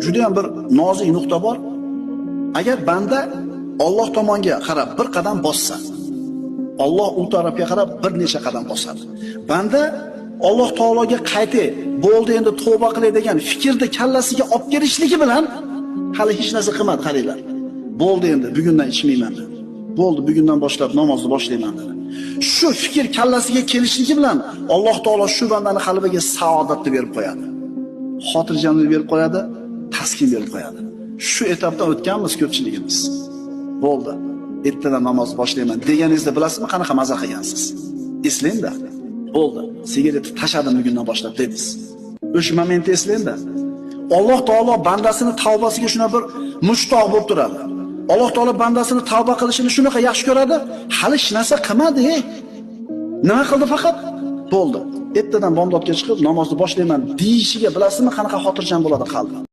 Juda ham bir nozik nuqta bor. Agar banda Alloh tomonga qarab bir qadam bossa, Alloh u tarafga qarab bir necha qadam bosadi. Banda Alloh taologa qaytay, bo'ldi endi tavba qilay degan fikrni kallasiga olib kelishligi bilan hali hech narsa qilmadi, qaranglar. Bo'ldi endi bugundan ichmayman dedi. Bo'ldi, bugundan boshlab namozni boshlayman dedi. Shu fikr kallasiga kelishligi bilan Alloh taolo shu bandani qalbiga saodatni berib qo'yadi. Xotirjamlik berib qo'yadi, taskin berib qo'yadi. Shu etapdan o'tganmiz ko'pchiligimiz. Bo'ldi. Ertadan namoz boshlayman deganingizda bilasizmi qanaqa maza qilgansiz? Eslang-da. Bo'ldi. Sigaretni tashladim bugundan boshlab dedingiz. O'sha momentni eslang-da. Alloh taolo bandasini tavbasiga shuna bir mushtoq bo'lib turadi. Alloh taolo bandasini tavba qilishini shunaqa yaxshi ko'radi. Hali hech narsa qilmadi. Nima qildi faqat? Bo'ldi. Ertadan bomdodga chiqib namozni boshlayman deyishiga bilasizmi qanaqa xotirjam bo'ladi qalbi?